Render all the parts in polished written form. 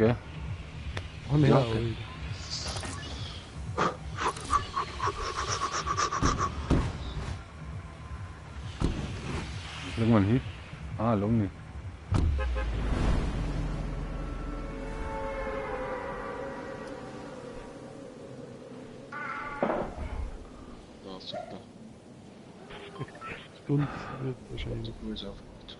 Gell? Oh ne, Ja. Alter. Fliegen wir hin? Ah, Longi. Ja, super. Stund wird wahrscheinlich. Du ist aufgebaut.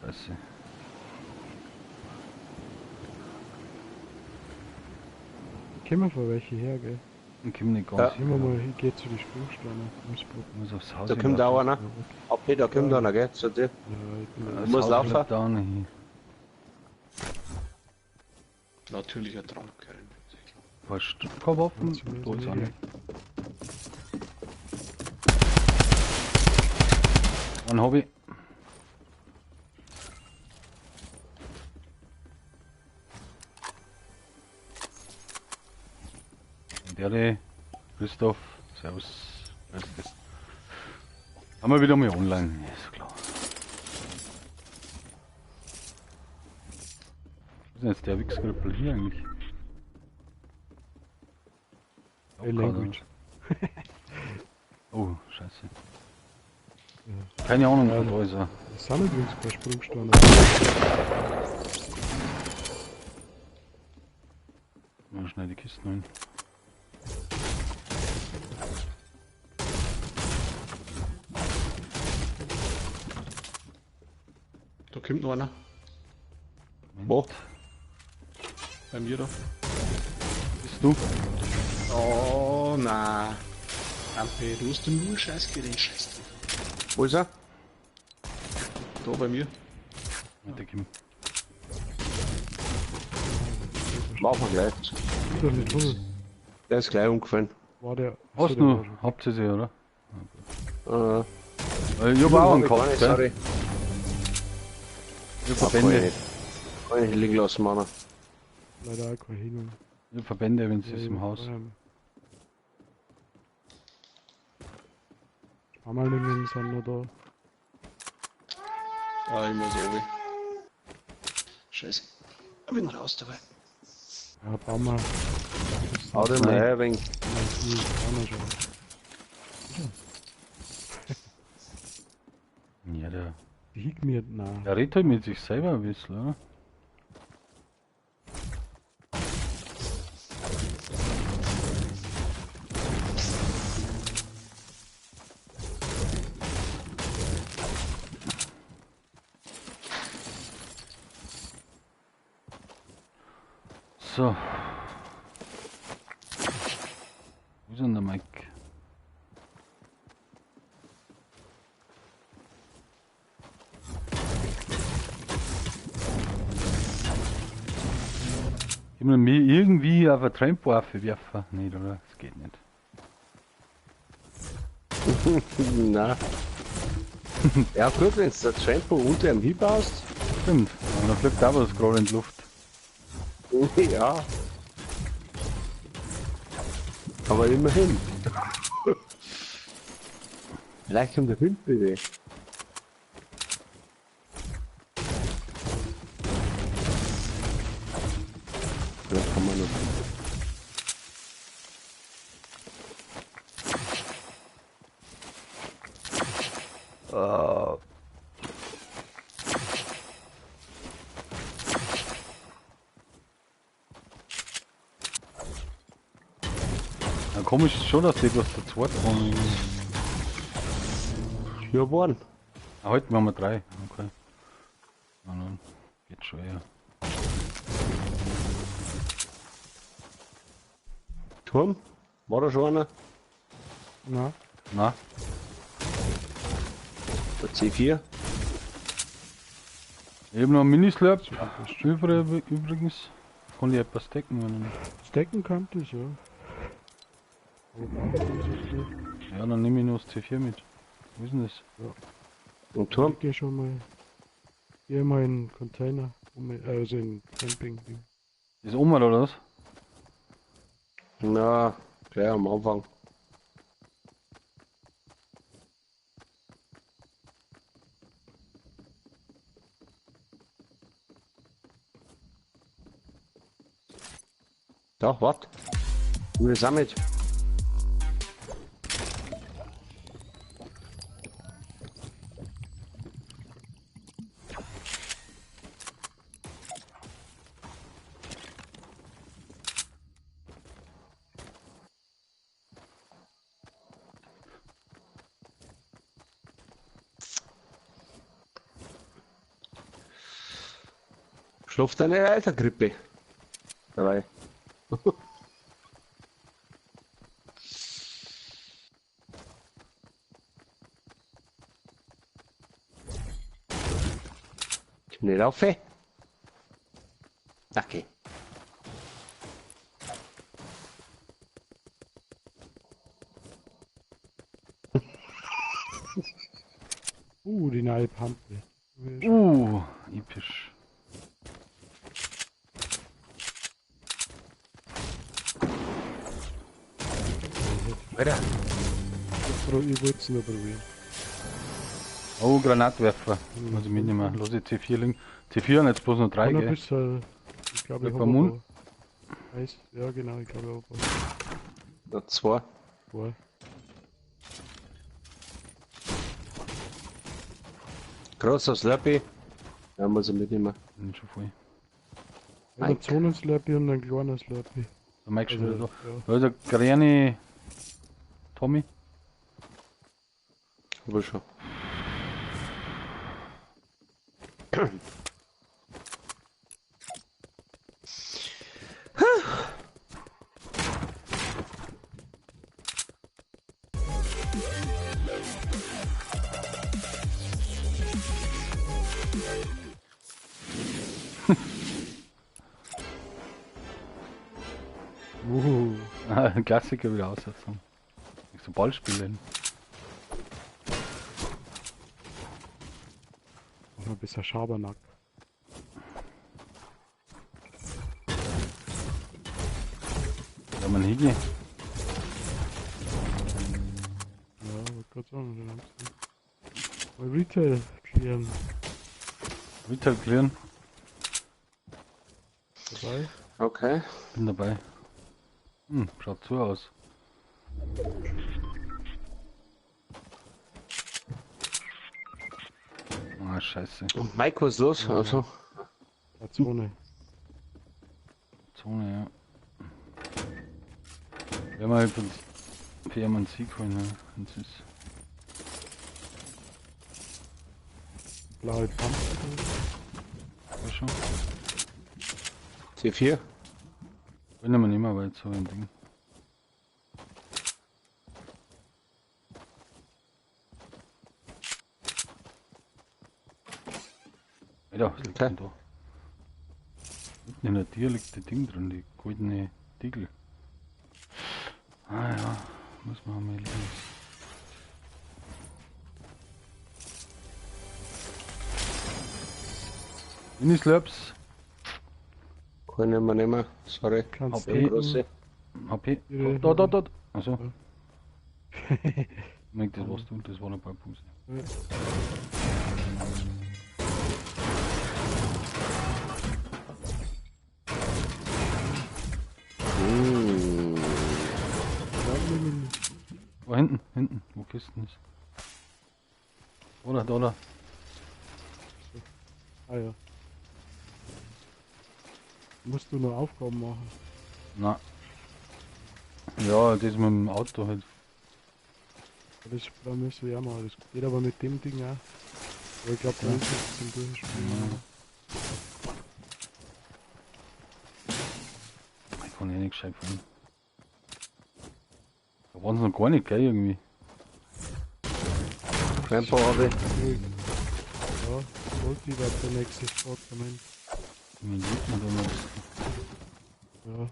Scheiße. Kommen von welche her, gell? Ich komm nicht ganz Ja. Gehen wir mal, ich geh zu den Sprungsteinen. Innsbruck. Ich muss aufs Haus Da kommt auch einer. Ja, okay. Ab da kommt einer, gell? Zu dir. Ja, ich bin Das Muss Haus laufen. bleibt da nicht hin. Natürlicher Trank, gell? Keine Waffen? Ja, Da ist auch nicht. Einen hab ich. Und der, Christoph, servus, grüß dich. Haben wir wieder mal online, ja, ist klar. Was ist denn jetzt der Wichskrüppel hier eigentlich? Hey, Language. Oh, scheiße. Keine Ahnung, Ja. wo da ist er. Das sind übrigens keine Sprungsteine. Mal schnell die Kisten holen. Da kommt noch einer. Wo? Bei mir da. Bist du? Oh, na. Ampe, du hast nur Scheiß geredet, Scheiß. Wo ist er? Da bei mir. Mit der Kim. Machen wir gleich. Ist doch nicht rum. Der ist gleich umgefallen. War der. Hast Achso, du der noch? war schon. Habt ihr sie, oder? Äh, Ich hab auch einen hab ich gar gehabt, nicht, gell? sorry. Ich hab Ah, kann ich Verbände. nicht. Kann ich nicht liegen lassen, Mann. Leider auch keine Heilung. Ich hab Verbände, wenn es ist im Haus. Hammerlingen sind noch da. Ah, ich muss runter. Scheiße. Ich bin raus dabei. Ja, bauen wir. Hau den mal Nein. her, wegen. Nein, bauen wir schon. Ja, der, Die Hick mir, nein. der redet halt mit sich selber ein bisschen, oder? So. Wo ist denn der Mike? Ich muss mir irgendwie auf eine Trampo werfen. Nicht, oder? Das geht nicht. Nein. Ja gut, wenn du das Trampo unter dem Hieb hast. Stimmt. Aber da fliegt auch was gerade in die Luft. Ja. Aber immerhin. Vielleicht kommt der Wind bitte. Vielleicht kann man noch. Na, komisch ist schon, dass die bloß zu zweit waren. Ja, waren. Ah, heute machen wir drei. Okay. Na, dann geht schon, ja. Turm? War da schon einer? Nein. Na, Der C4? ich hab noch einen Minislurp. Übrigens. Kann ich etwas decken, wenn ich nicht. Stecken kann das, ja. Aber brauchen wir das jetzt nicht. Ja, dann nehme ich noch das C4 mit. Wo ist denn das? Und Turm? Ich geh schon mal. Geh mal in den Container. Also in Camping. Ist oben oder was? Na, gleich am Anfang. Da, warte. Nimm das auch mit. Schlupft deine Altergrippe. Dabei. Ich nicht auf. Okay. Die neue Pampe. Episch. Alter. Ich wollte es nur probieren. Oh, Granatwerfer. Muss ich mitnehmen. Lass ich C4 liegen. C4 und jetzt bloß noch 3, gell? Bisschen, ich glaube, ich habe Eis. Ja, genau, ich glaube, ich habe noch 2. 2. Großer Slurpee. Ja, muss ich mitnehmen. Bin schon voll. Ein Zonen-Slurpee und ein kleiner Slurpee. Der Mike schon wieder da. Ja. Da ist der kleine Tommy. Aber schon. Ein Klassiker wieder Aussetzung. Ich so Ball spielen. Noch ein bisschen Schabernack. Da man hingehen. Ja, wollte gerade sagen. Mal Retail clearen. Retail clearen. Dabei? Okay. Bin dabei. Schaut so aus. Ah, scheiße. Und Mike, was ist los? Ja. Also. Zone. Zone, ja. Werden wir halt für einen Sieg holen, ne? Wenn's ist. Blaue Pump. War schon. C4. Will ich nicht mehr, weil jetzt so ein Ding. Alter, was liegt denn da? Mitten in der Tür liegt das Ding drin, die goldene Diegel. Ah ja, muss man mal los. Mini-Slurps. Kann ich mir nicht mehr, sorry. Kannst HP. Große. HP. Ja. Da, da, da. Achso. Ja. Ich das warst du, das waren ein paar Punkte. Ja. Oh, hinten, hinten, wo Kisten ist. Oder, da, da. Ah ja. Musst du noch Aufgaben machen? Na. Ja, das mit dem Auto halt. Das müssen wir auch machen. Das geht aber mit dem Ding auch. Aber ich glaube, da ist es zum Durchspielen. Ja. Ich kann eh nicht gescheit fahren. Da waren sie noch gar nicht, gell, irgendwie. Grandpa habe ich. Ja, wollte war der nächste Spot, ich mein. Wie sieht man da noch? Ja.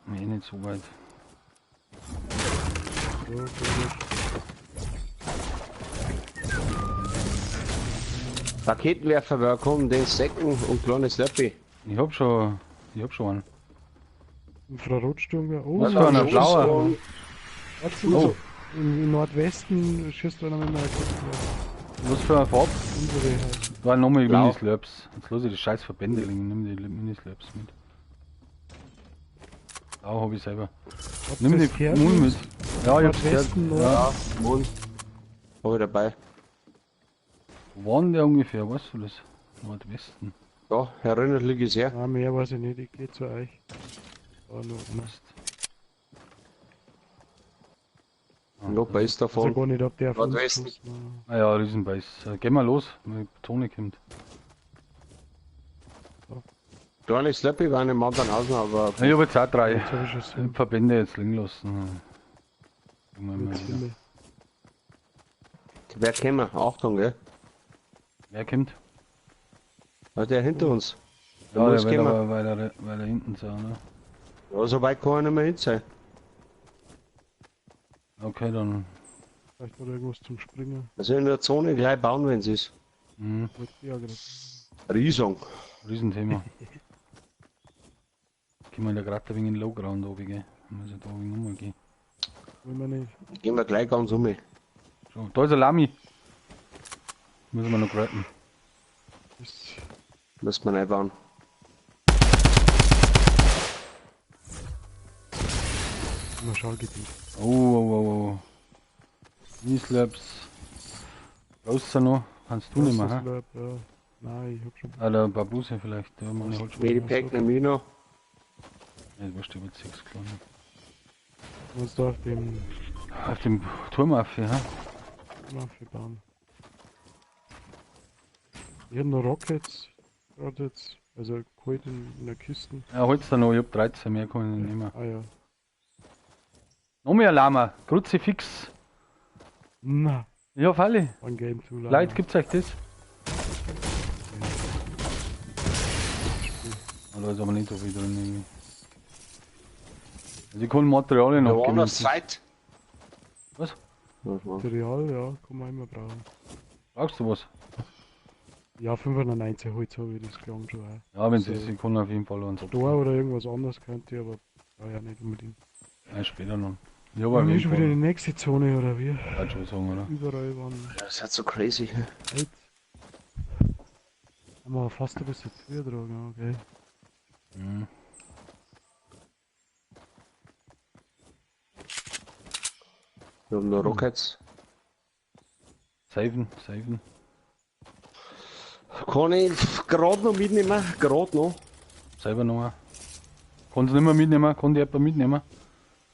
Nee, nicht so weit. Ja, Raketenwerfer, wer kommt, den Säcken und kleines Slurpee. Ich hab schon einen. Infrarotsturm, oh, Was für ein blauer. Oh. Im Nordwesten schießt einer mit einer Rakete. Was für eine Farbe? Unsere halt. Da nochmal die Mini-Slurps. Jetzt los ich die scheiß Verbände liegen, nimm die Mini-Slurps mit. Da hab ich selber. Habt Nimm die Moon mit. Ja, ich hab's gehört. Ja. Ja, Moon. Hab ich dabei. Wo war denn der ungefähr? Weißt du das? Nordwesten. Ja, erinnert liege ich sehr. Nein, mehr weiß ich nicht, ich geh zu euch. Da noch einer. Passt. Opa ist Ich weiß ja davon. gar nicht, ob der auf uns Nordwesten. geschossen hat. Ah ja, Riesenbeiß. Gehen wir los, wenn die Zone kommt. Kleine Slappy war in dem anderen Haus, aber Ja, ich hab jetzt auch drei Jetzt hab ich schon sieben. Verbände jetzt liegen lassen. Irgendwann mal Jetzt wieder. sieben. wer käme? Achtung, gell? Wer kommt? Ja, der hinter uns. Der Ja, muss der wird kommen. aber weiter hinten sein, ne? Ja, so weit kann er nicht mehr hin sein. Okay, dann. Vielleicht hat er irgendwas zum Springen. Also in der Zone gleich bauen, wenn es ist. Mhm. Wollte ich auch gerade. Riesung. Riesenthema. Können wir da gerade ein wenig in den Lowground oben gehen? Muss ich da ein wenig umgehen. Wollen wir nicht. Gehen wir gleich ganz um. So, da ist ein Lami. Müssen wir noch grabben. Ist Müssen wir reinbauen. immer Schallgebiet. Oh, oh, oh, oh. Knee-Slaps. Brauchst du noch? Kannst du nicht mehr, hä? Slurp, ja. Nein, ich hab schon. Ah, der Babuse vielleicht. Der macht halt schon. Medipack nehme ich noch. Ja, das warst du über 6 Kleine. Was da auf dem Auf dem Turm auf, ja. Bauen. Ich hab noch Rockets. Gerade jetzt. Also geholt in der Kiste. Ja, holst du noch, ich hab 13, mehr kann ich nicht nehmen. Ah ja. Noch mehr Lama, Kruzifix. Na, Ja, Falle. one game too long. Leute, gibt's euch das? Ah, da ist aber nicht so viel drin irgendwie. Also ich kann Materialien Da abgeben. woanders Zeit. Was? Material, ja, kann man immer brauchen. Brauchst du was? Ja, 590 Holz habe ich, das klang schon auch. Ja, wenn So. es ist, ich kann auf jeden Fall eins Da abgeben. oder irgendwas anderes könnte ich, aber ja, nicht unbedingt. Nein, später noch. Ich hab Wir auf sind jeden schon wieder in Fall. die nächste Zone, oder wie? Kann schon sagen, oder? Überall waren Das ist halt so crazy. Leute. Haben wir fast ein bisschen zugetragen, okay. Mhm. Wir haben noch Rockets. Saven, saven. Kann ich gerade noch mitnehmen? Gerade noch. Selber noch. ein. Kannst du nicht mehr mitnehmen? Kann die jemand mitnehmen?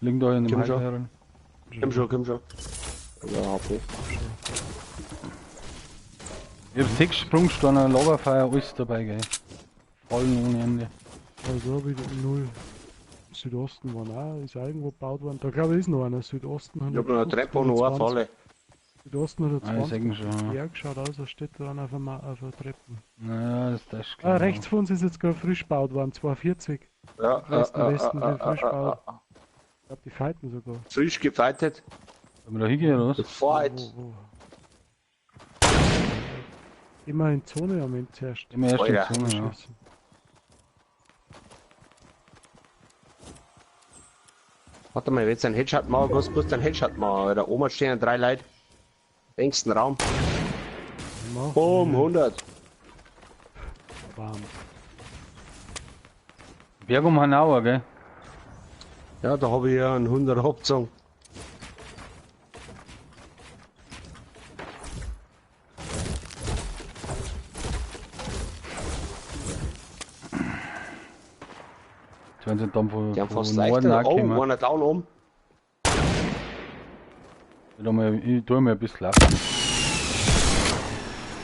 Liegen da in dem Komm schon. herin. Komm schon, komm schon. Ja, HP. Ich hab 6 Sprungsteine, Lagerfeuer, alles dabei, gell. Fallen ohne Ende. Also habe ich null. Im Südosten waren auch, ist auch irgendwo gebaut worden. Da glaube ich ist noch einer. Südosten Ich hab noch eine Treppe und noch eine Falle. Südosten Ah, ich 120. seh schon. Ja, geschaut aus, da steht da einer auf der Treppe. Naja, das ist Ah, rechts von uns ist jetzt gerade frisch gebaut worden, 240. Ja, Westen, Westen sind frisch gebaut. Ich glaube, die fighten sogar. Frisch gefightet. Sollen wir da hingehen, oder was? Fight. Wo, wo? Immer in Zone am Ende zuerst. Immer erst in Alter. Zone, ja. Schießen. Warte mal, wenn jetzt einen Headshot machen kannst, musst du einen Headshot machen. Weil da oben stehen drei Leute. Im engsten Raum. Mach. Boom, 100. Bam. Berg um Hanauer, gell? Ja, da habe ich ja einen 100 abgezogen. Die werden dann von, Die haben von fast Norden leichter. auch Oh, gekommen. einer down oben. Ich tu mal ein bisschen laufen.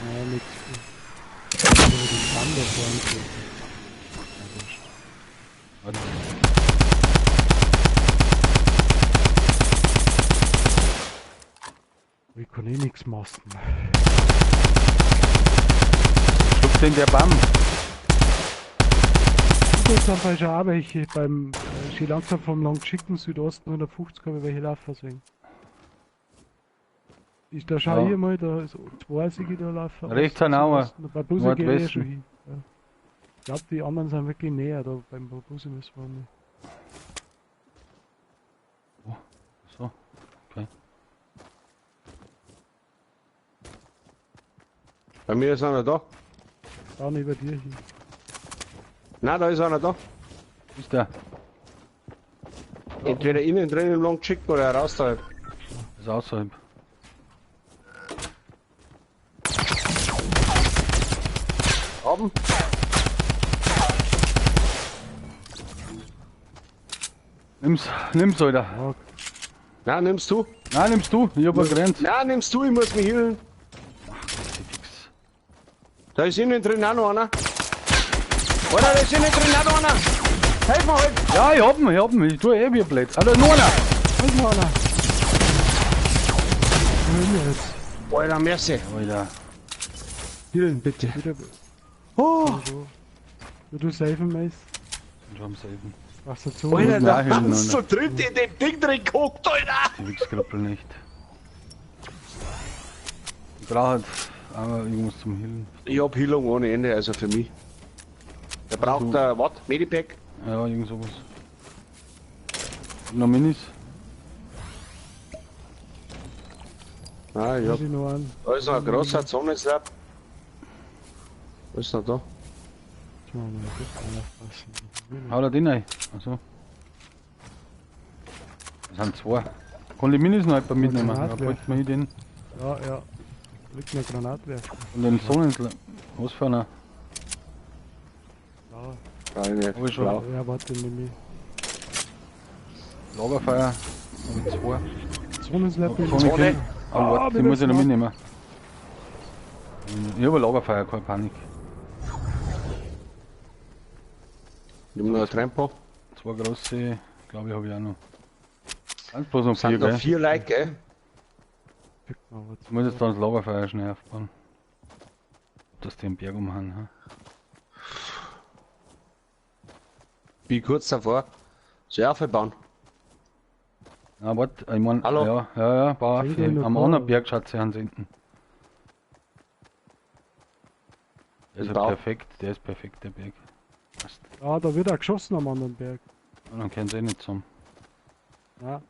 Ja, nix. Ich hab den Baum da vorne gesehen. Ja, wurscht. Warte. Ich kann eh nix machen. Schubst den der Baum. Da sind schon auch welche beim schön langsam vom Long Chicken Südosten 150 habe ich welche laufen sehen. Ich, da schau Ja. ich mal, da ist zwei Siege da laufen. Rechts Osten, sind auch Südosten. Bei Busse gehe ich eh Nordwesten. schon hin. Ja. Ich glaube, die anderen sind wirklich näher, da beim Busse müssen wir nicht. So. Okay. Bei mir ist einer da. Da nicht bei dir hin. Nein, da ist einer da. Wo ist der? Entweder innen drin im Long Chicken oder raus da. Das ist außerhalb. Haben. Nimm's, Alter. Ja, Nein, nimmst du? Nein, nimmst du. Ich hab eine Grenze. Nein, nimmst du, ich muss mich healen. Da ist innen drin auch noch einer. Alter, da ist innen drin auch noch einer. Helf mir halt. Ja, ich hab ihn, ich tue eh wie blöd. Alter, nur einer. Da ist noch einer. Wo bin ich jetzt? Alter, merci. Alter. Healen, bitte. Wieder. Oh. Du, du safen, Mace. Bin schon am Safen. Was dazu? Alter, da Nein, haben sie nein. zu dritt in dem Ding drin geguckt, Alter. Die Wichskrippel nicht. Ich brauche halt aber irgendwas zum Healen. Ich hab Heilung ohne Ende, also für mich. Der braucht was? Medipack? Ja, irgend sowas. Noch Minis? Ah, ich hab. Ich noch einen. Da ist noch ein großer Zonenslab. Was ist noch da? Jetzt machen wir mal aufpassen. Hau da den rein. Achso. Das sind zwei. Kann die Minis noch jemand mitnehmen? Da Granatwerfer. bräuchte man hier den. Ja, ja. Liegt noch Granatwerfer. Und den Sonnenslab. Was für einer? Ja, Brauch ich nicht. Hab ich schon. Blau. ja, warte, nehme ich. Lagerfeuer. Hab ich zwei. Zonenslap. Sonne. Zone. Aber Ah, warte, die wieder muss ich noch knapp. mitnehmen. Ich hab ein Lagerfeuer, keine Panik. Nimm noch ein Trampo. Zwei große, glaube ich, habe ich auch noch. Ganz bloß noch Sind vier, noch gell? 4 Leute, gell? Ich muss jetzt dann das Lagerfeuer schnell aufbauen. Ob das den Berg umhauen, ha? Bin kurz davor. Soll ich aufbauen? Na, warte, ich mein, Hallo? ja, ja, ja, bau auf. Sind die noch Am da? anderen Berg schaut sie ans hinten. Der ist Ich ja bau. perfekt, der ist perfekt, der Berg. Passt. Ja, da wird auch geschossen am anderen Berg. Und dann können sie eh nicht zusammen. Ja.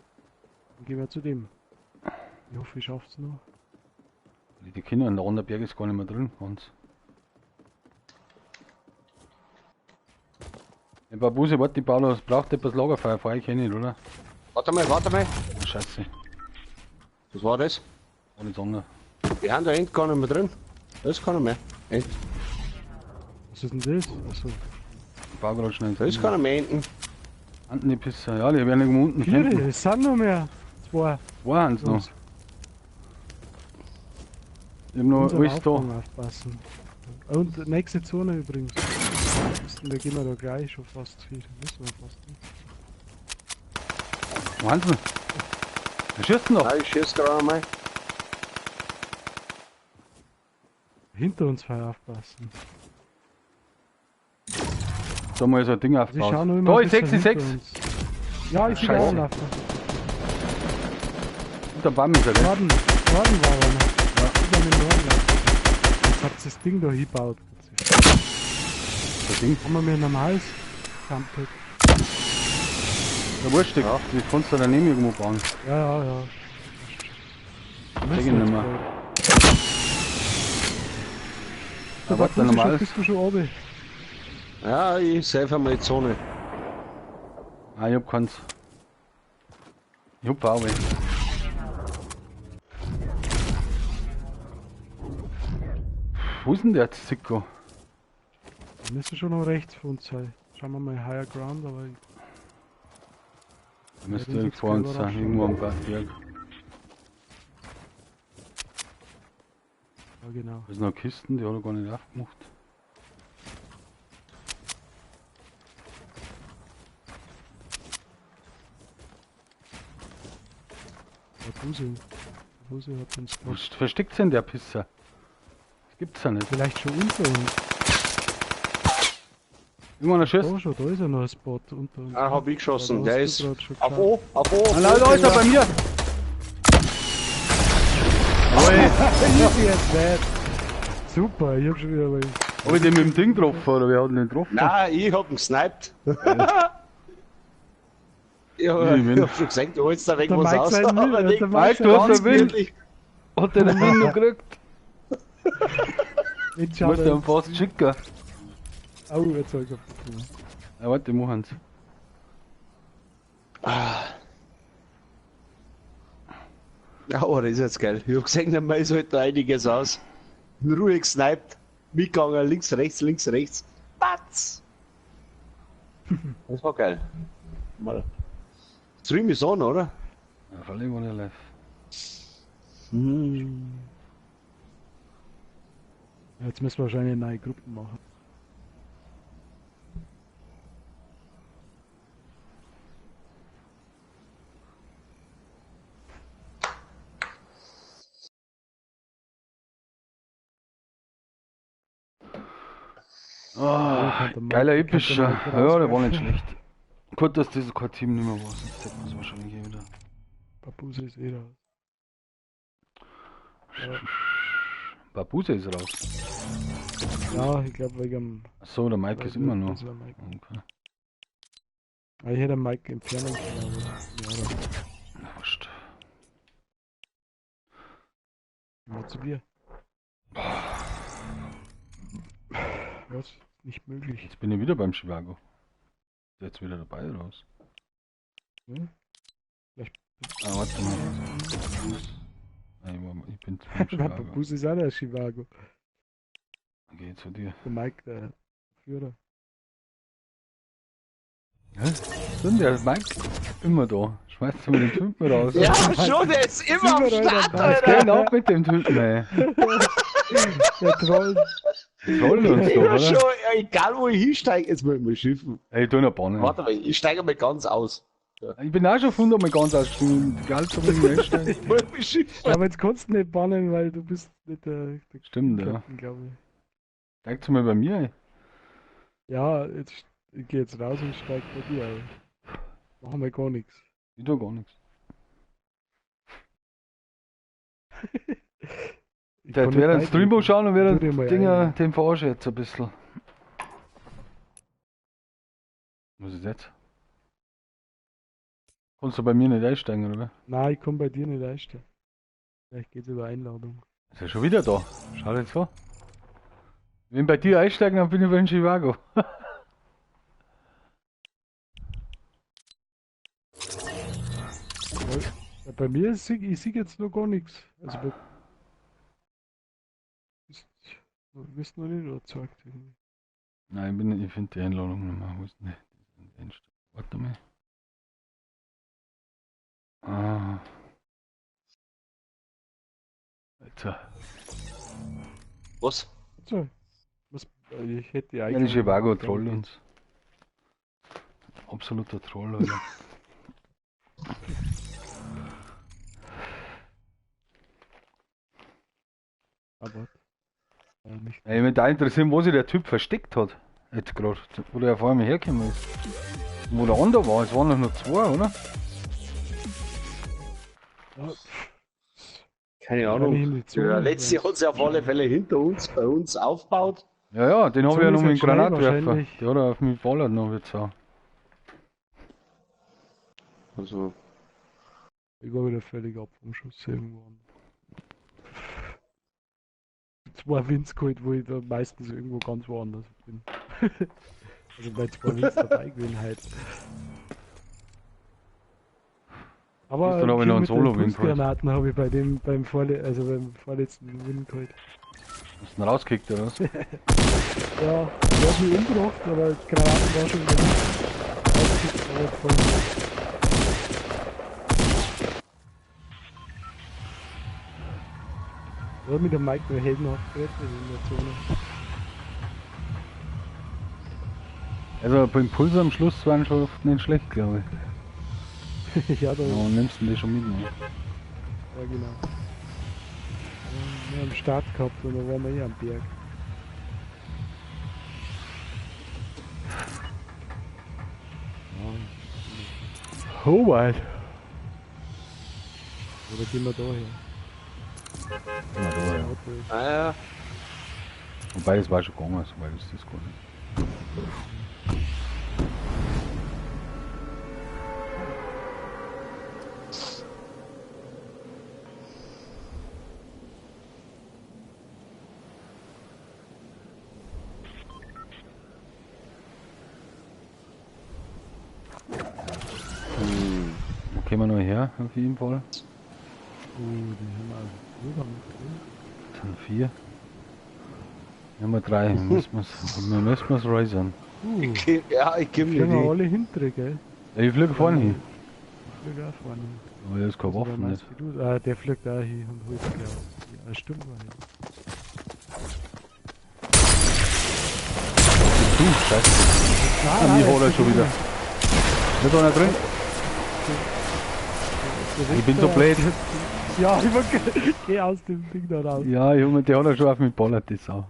Dann gehen wir zu dem. Ich hoffe, ich schaff's noch. Die Kinder, der andere Berg ist gar nicht mehr drin, ganz. Hey, Babuse, warte, die Paula, es braucht etwas Lagerfeuer, fahr ich eh nicht, oder? Warte mal, warte mal. Oh, Scheiße, Was war das? war nicht anders. Wir haben da hinten gar nicht mehr drin. Da ist keiner mehr. End. Was ist denn das? Achso. Ich baue gerade schnell. Da ist keiner mehr hinten. Unten die Pisser, ja, die werden irgendwo unten Vier, kämpfen. es sind noch mehr. Zwei. Zwei haben's noch. Ich hab noch Unser alles da. Aufbau aufpassen. Und nächste Zone übrigens. Da gehen wir da gleich schon fast viel. Müssen wir fast nicht. Wo haben sie? Wer schießt denn noch? Nein, ich schieß gerade einmal. Hinter uns vorher aufpassen. Da mal so ein Ding Sie aufgebaut. schauen nur immer Da ein ist bisschen 6 6. hinter uns. Ja, ich sehe Scheiße. auch laufen. Hinter dem Baum ist er, gell? Norden, Norden war einer. Ja. Über den Norden laufen. Jetzt habt ihr das Ding da hingebaut. Das Ding. Haben wir mir in einem Hals gesammelt. Der Wurscht, Ja. die kannst du daneben irgendwo bauen. Ja, ja, ja. Seh ich nicht mehr. Da Ja, warte, normal. Bist du schon oben? Ja, ich save einmal die Zone. Ah, ich hab keins. Ich hab VW. Wo ist denn der Zicko? Da müsste schon noch rechts von uns sein. Schauen wir mal Higher Ground, aber ich Der müsste den sieht's vor uns sein, überraschend. irgendwo am Berg. ja genau. Da sind noch Kisten, die hat er gar nicht aufgemacht. Der Busi. Der Busi hat den Wo Spot. versteckt denn der Pisser? Das gibt's ja nicht. Vielleicht schon unter uns. Irgendwann schießt. Da schon, da ist ja noch ein Spot unter uns. Ah, hab ich geschossen. Da Der hast ist du grad schon auf geschaut. O, auf O. Ah, nein, da ist er bei mir! Oi, Easy as that. Super, ich hab schon wieder mal. hab ich den mit dem Ding getroffen oder wer hat den getroffen? Nein, ich hab ihn gesniped. Ich hab, Ich bin- ich hab schon gesagt, du holst da weg Der was Mike aus. sein Aber Müll, nicht der Mike, du hast ganz erwähnt. gemütlich. Hat der den Win noch gekriegt? Jetzt Ich muss schaut den er. fast schicken. Au, jetzt hab ich kaputt gemacht. Ja, warte, die machen's. Ah. Ja, aber das ist jetzt geil. Ich hab gesehen, der Mais halt da einiges aus. In Ruhe gesniped, mitgegangen, links, rechts, links, rechts. Batz! Das war geil. Mal. Stream ist on, oder? Ja, freilich war der live. Hm. Ja, jetzt müssen wir wahrscheinlich neue Gruppen machen. Oh, geiler epischer. Ja, der war nicht schlecht. Gut, dass das kein Team nicht mehr war, sonst hätten wir es wahrscheinlich eh wieder. Babuse ist eh raus. Ja. Babuse ist raus. Ja, ich glaube wegen. Achso, der Mike ist immer noch. Okay. Ah, ich hätte Mike entfernen können, aber. Ja, na, wurscht. Mal zu dir. Was? Nicht möglich. Jetzt bin ich wieder beim Chivago. Ist jetzt wieder dabei oder was? Hm? Vielleicht. Ah, warte mal. Nein, ich bin beim Chivago. Babuse ist auch der Chivago. Geh zu dir. Der Mike, der Führer. Hä? Ist denn der Mike immer da? Schmeißt du mir den Typen raus? Ja, schon, der ist immer am Start, Alter! Was geht ab mit dem Typen, ey? Der trollt. Trollt uns doch, oder? Schon, egal wo ich hinsteige, jetzt muss ich mal schiffen. Ey, ich tu noch Bahnen. Warte mal, ich steige mal ganz aus. Ja. Ich bin auch schon 100 Mal ganz ausgestiegen. Egal, ob ich mich einsteigen. Ich muss mich schiffen. Ja, aber jetzt kannst du nicht bannen, weil du bist nicht der Stimmt, Captain, ja. Glaube ich. Steigst du mal bei mir ein? Ja, jetzt, ich geh jetzt raus und steig bei dir ein. Machen wir gar nichts. Ich tu gar nichts. Der während den Stream schauen und während Dinger den verarsche jetzt ein bisschen. Was ist jetzt? Kannst du bei mir nicht einsteigen, oder? Nein, ich kann bei dir nicht einsteigen. Vielleicht geht's über Einladung. Ist ja schon wieder da. Schau jetzt vor. Wenn bei dir einsteigen, dann bin ich beim Chivago. Ja, bei mir ist, ich sehe jetzt noch gar nichts. Also bei wirst noch nicht überzeugt irgendwie. Nein, ich finde die Einladung nicht mehr. Wo ist denn die? Warte mal. Ah. Alter. Was? So. Was? Ich hätte die eigentlich. Ja, Chivago trollt uns. Absoluter Troll, Alter. Aber. Nicht. Ey, mich da interessieren, wo sich der Typ versteckt hat. Jetzt gerade, wo der vor allem hergekommen ist. Und wo der andere war, es waren doch nur zwei, oder? Ja. Keine Ahnung. Der letzte hat sich auf alle Fälle hinter uns, bei uns aufgebaut. Ja, ja, den habe ich ja noch mit dem Granatwerfer. Der hat auf mich geballert noch jetzt auch. Also. Ich war wieder völlig ab vom Schuss irgendwo an. 2 Wins geholt, wo ich da meistens irgendwo ganz woanders bin. Also bei 2 Wins dabei gewesen halt. Aber dann hab ich noch einen Solo-Win geholt. Granaten habe ich bei dem beim beim vorletzten Win geholt. Hast du ihn rausgekickt oder was? Ja, ich hab mich umgebracht, aber Granaten war schon wieder rausgekickt, aber voll. Da hat mich der Mike nur heldenhaft gerettet in der Zone. Also beim Impuls am Schluss waren schon oft nicht schlecht, glaube ich. Ja, da. Ja, nimmst du den schon mit, ne? Ja, genau. Wir haben Start gehabt und da waren wir eh am Berg. Oh, weit. Oder gehen wir da her? Gehen wir da her. Ah, ja. Wobei, das war schon gegangen, so weit ist das gar nicht. Wo kommen wir noch her, auf jeden Fall? Die haben wir gut am Das sind 4. Wir haben 3. Wir müssen es raisen. Ja, ich geh Die mir haben wir die. alle hintere, gell? Ja, ich fliege vorne hin. Ich flieg auch vorne hin. Aber der ist keine Also, Waffe wer nicht. meinst du? Ah, der fliegt auch hin und holt sich aus. Ja, stimmt war ja. Du, Scheiße. Nein, Ah, mich hat er schon wieder. Nicht einer drin? Ich bin so blöd. Ja, ich war, geh aus dem Ding da raus. Ja, Junge, der hat er schon auf mich geballert, die Sau.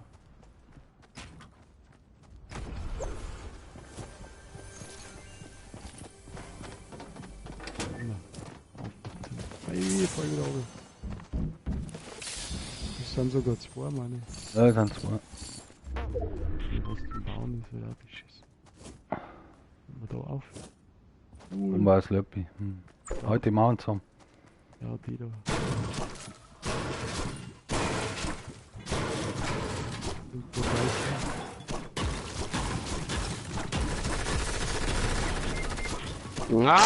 Ey, voll wieder runter. Das sind sogar 2, meine ich. Ja, das sind 2. Was zum Bauen ist, ja beschissen. Kommen wir da auf? Und war es Löppi. Hm. Heute machen zusammen. Ja, die da. Na!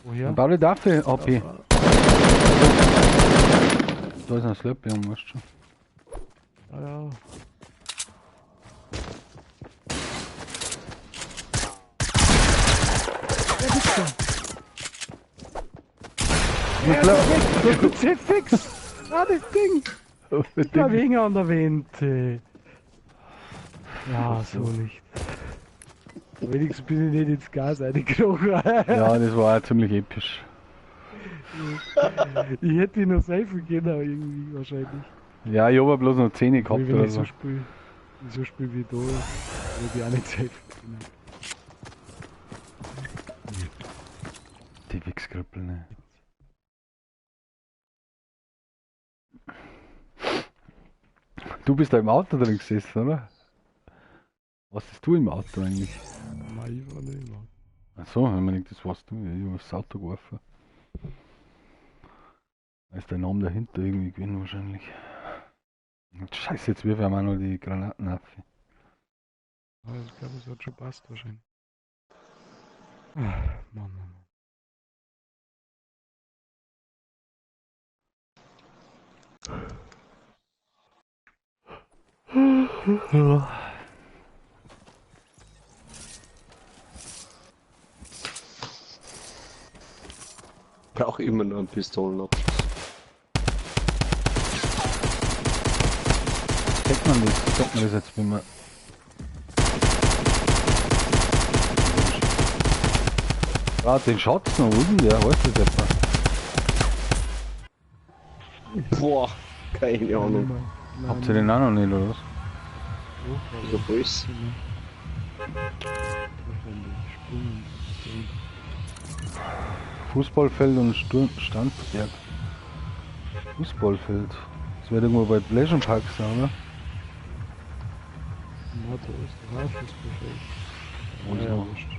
Woher? Dann bau die Tafel, AP. Da ist ein Slurpee, weißt du schon. Ja, ja. Na klar. Fix! Ah, das Ding! Ich bleib hängen an der Wand. Ja, so nicht. Wenigstens bin ich nicht ins Gas reingekrochen. Ja, das war auch ziemlich episch. Ich hätte ihn noch safen können, aber irgendwie wahrscheinlich. Ja, ich hab aber bloß noch 10 gehabt Wenn oder ich so. so spiel wie da, würde ich auch nicht safen können. Die Wichskrippel, ne. Du bist da im Auto drin gesessen, oder? Was bist du im Auto eigentlich? Nein, ich war nicht im Auto. Ach so, ich meine, das warst du. Ich hab das Auto geworfen. Da ist der Name dahinter irgendwie gewesen wahrscheinlich. Und Scheiße, jetzt wirf ich auch noch die Granaten auf. Ja, ich glaube, es hat schon passt wahrscheinlich. Ah, Mann, Mann, Mann. Brauche immer noch einen Pistolenabschuss. Checkt man das? Checkt man das jetzt, wenn man. Ah, den Schatz noch, wo ist denn der? Weißt du das etwa? Boah, keine Ahnung. Nein, Habt ihr den auch noch nicht, oder was? So böse. Fußballfeld und Standberg. Fußballfeld. Das wird irgendwo bei Pleasure Park sein, oder? Na, da ist doch auch Fußballfeld. Wo ist Ja, noch? wurscht.